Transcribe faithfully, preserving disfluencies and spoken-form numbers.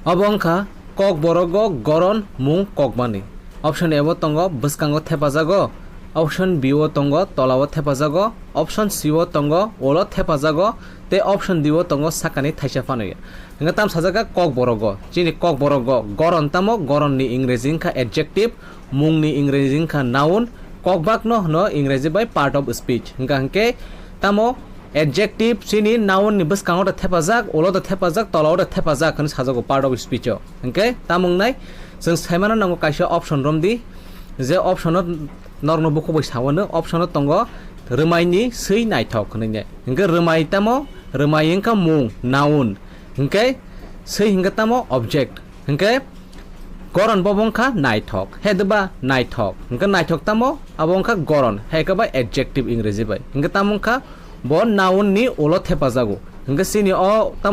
Obo wngkha Kokborogo goron mung kokmani. Option A o tongo bwskango thepajago, option B o tongo tolao thepajago, option C o tongo ulo thepajago, tei option D o tongo sakani thaisa phano ya. Hingkhe tam sajak kha Kokborogo. Chini Kokborogo goron tamo? Goronni Ingreji wngkha adjective, mungni Ingreji wngkha noun, kokbakno hwno Ingreji bai part of speech. Hingkha hingkhe tamo adjective chini noun ni bwskango da thepajak, ulo da thepajak, tolao da thepajak hwnwi sajago part of speech o. Hingkhe tamo wngnai chwng saimano nango kaisa option romdi, je option o norokno bukhuk bai sawano, option o tongo rwmaini swi naithok hwnwi. Hingkhe rwmai tamo? Rwmai wngkha mung, noun. Hingkhe swi hingkhe tamo? Object. Hingkhe goron bo wngkha naithok. He deba naithok. Hingkhe naithok tamo? Abo wngkha goron. He khe ba adjective Ingreji bai. Hingkhe tamo wngkha bo noun ni ulo thepajago. Hingkhe chini o